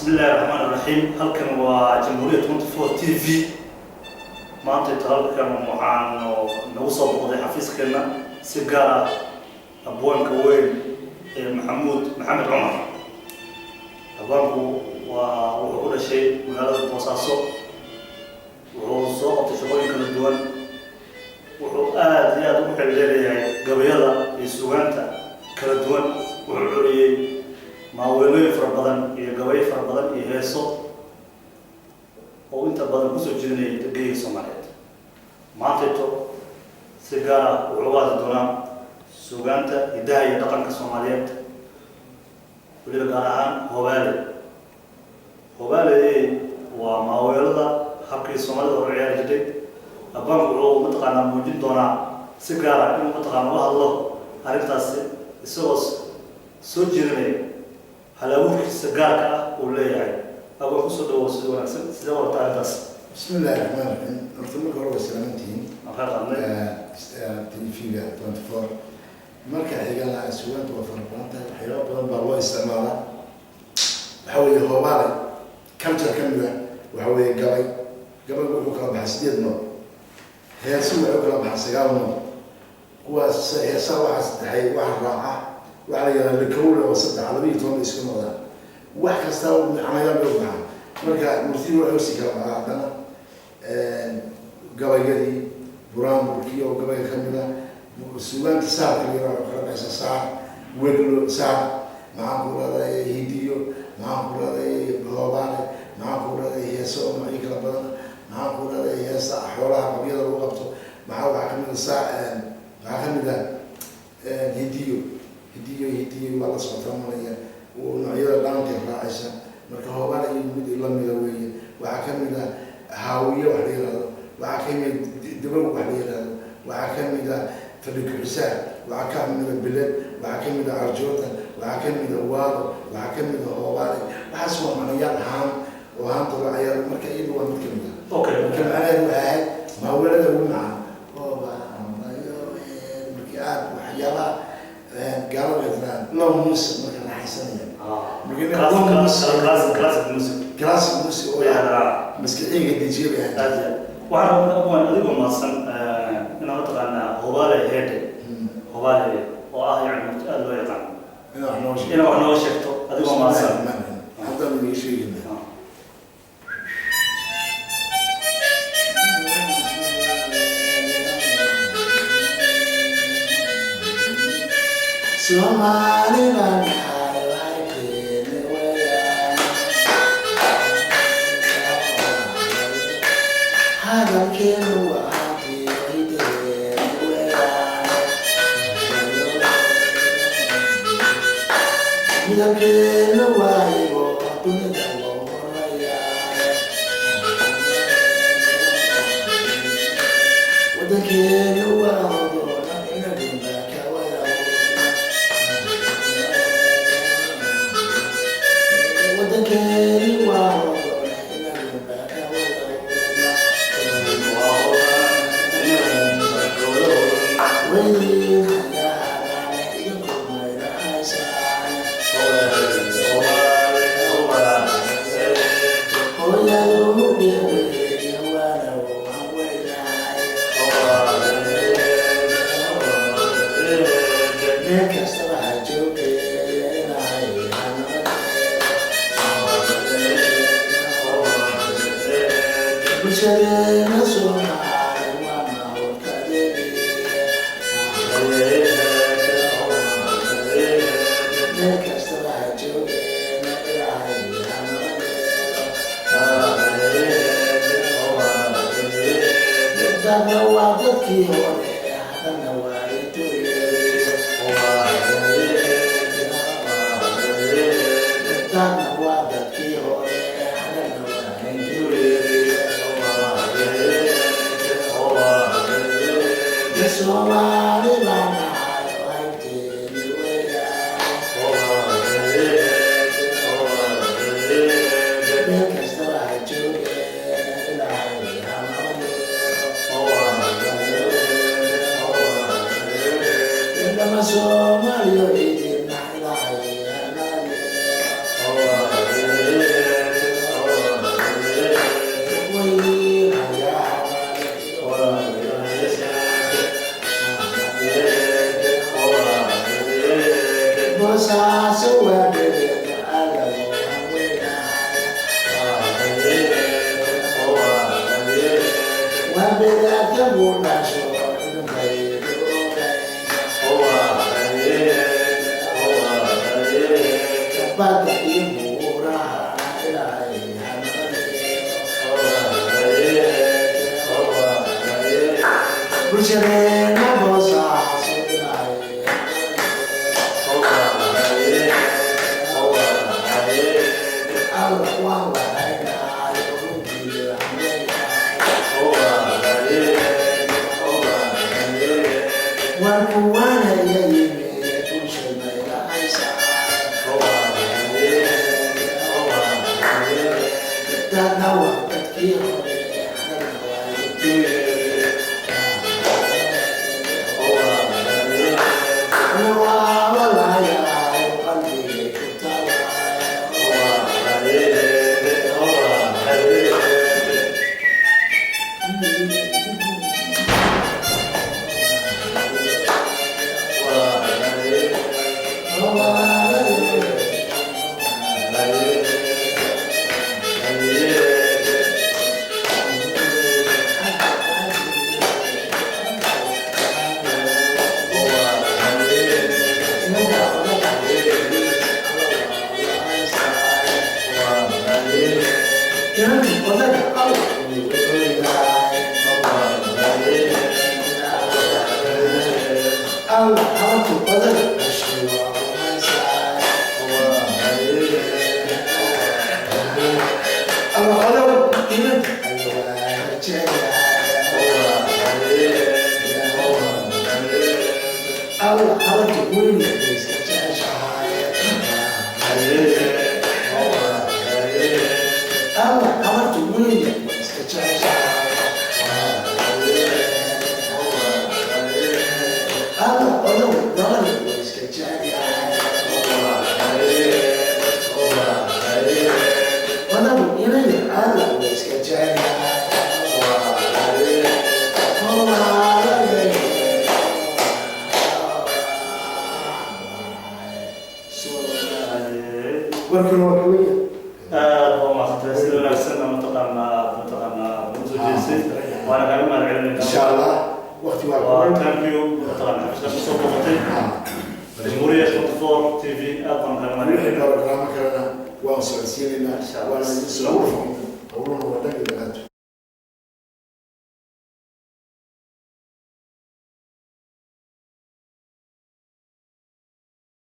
Bismi Illaahi Raxmaan Raxiim. Halkan waa Jamhuuriya 24 TV. Maanta inta halkan waxaanu nagu soo boqday xafiiskeena si gaar ah abwaanka weyn ee Maxamuud Maxamed Cumar. Abwaanku waa wuxuu ku dhashay magaalada Boosaaso, wuxuu soo qabtay shaqooyin kala duwan, wuxuu aada iyo aada ugu xeeldheerayahay gabayada iyo sugaanta kala duwan. Wuxuu curiyey maaweelooyin fara badan iyo gabayo fara badan iyo heeso oo inta badan kusoo jeedinayay geyiga Soomaaliyeed. Maantayto si gaar ah wuxuu uga hadli doonaa sugaanta hidaha iyo dhaqanka Soomaaliyeed, weliba gaar ahaan hobaale. Hobaale waa maaweelada habkii Soomaalida hore ciyaari jirtay. Abwaanku wuxuu mataqaanaa muujin doonaa si gaar ah inuu mataqaana uga hadlo arrintaasi, isagoo soo jeedinaya halabuurkiisa gaarka ah uu leeyahay. Abwaan, kusoo dhawow. Sida wanaagsan, sidee warta arrintaas? Bismi Illahi Raxmaan Raxiim. Horta marka hore waa salaamantihiin Waan ka qaadnay. TV-ga 24. Marka xigana, sugaanta waa fara badan tahay, waxyaaba badan baa loo isticmaalaa. Waxa weeye hoobaale culture ka mid ah. Waxa weeye gabay. Gabaygu wuxuu kala baxay sideed nooc, heesu waxay kala baxay sagaal nooc. Kuwaas heesaha waxaa saddexay, waxa raaca waxaa la yihahdaa likowle oo saddex 12 bay isku noqdaan. Wax kasta macnayaal bay u baxaan. Marka murtida waxay usii kala baxdaa haddana gabayadii buraanburkii oo gabayga ka mid ah. Sugaanta saarka la yiraahdo kala baxaysa saar, weglo, saar, maxaan ku raday, hidiyo, maxaan ku raday, hoobaale, maxaan ku raday, heeso oo noocyo kala badan, maxaan ku raday, heesa xoolaha qabyada lagu qabto. Waxaa kamid a saa, waxaa kamid ah hidiyo. Hidiyo waa la socotaa malaya, noocyada dhaanka raacaysa. Marka hoobaale iyo mid lamida weeye. Waxaa kamid ah haawiye wax la yihahdo, waxaa kamid dabow wax la yihahdo, waxaa kamid ah fadhi ku-xisaab, waxaa kamid a biled, waxaa kamid a arjoota, waxaa kamid a waado, waxaa kamid a hoobaale. Waxaas waa macnayaal ahaan oo haanta loo cayaaro. Marka iyadu waa mid kamid ah. Marka macnaheedu waxay ahayd maaweelada ugu macaan oo markii aad waxyaabaha gaalada ay tiraan low music, marka raaxaysanaya. Classic music. Classic music oo maskaxiga dejiya bay ahayd. Aad iyo aad. Waxaan rabaa, abwaan, adigoo mahadsan, inaan mataqaanaa hobaale heedhe, hobaale oo ah yani murti aada loo yaqaan, inaa wax noo sheego. Inaad wax nooga sheegto, adigoo mahadsan. Haddaan idiin sheegina. Soomaaliland waxay keeni wayaan hadalkeenu waa hantiyoydeeni wayaan, midabkeenu waayigo dunida loo horayaa, wadankeenu waa hodoona inaguna kawada, wadankeenu waa hodoona inaguna kawada. Weydiin hayaarane idinku mayrahaysaan, hooyadu weeye waana weynaay, meel kastaba ha joogee inahay bulshadeena Soomaali waa mahortadeeniya, meel kastaba ha joogeena ilaahay hanala. Dadna waa dadkii hore, haddana waa intuu. Dadna waa dadkii hore, haddana waa intuu. Soomaali baan nahay oo haybteeni weeyaan, meel kastaba ha joogeen ilaahay hanala yeelo. Dhama Soomaaliyo idin ilaahay hanala yeelo. Boosaaso waa bedeeda alla waa bedaadka buu dhasho badda iyo buuraha ilaahay bulshadeena Boosaaso ilaahay alla waan lahaynaay runtii waan kuwanaya yimi bulshada ilahaysa dadna waa dadkii hore hadalna waa waaba lahayaay qalbigay ku taalaay. Warkana waa kaweya. Aad baa umahadsantay, sida wanaagsan mataqaanaa mataqaanaa usoo jeedisay, waana kaaga mahad celinayna. Insha Allah waqti waa waa kulan. Thank you, mataqaanaa xafisha kusoo boqotay Jamhuuriya 24 TV, aad baan kaaga mahad Wixii celinayna. Programmo kalena waan socodsiinaynaa. Insha Allah. Waana idin soo howluhuna.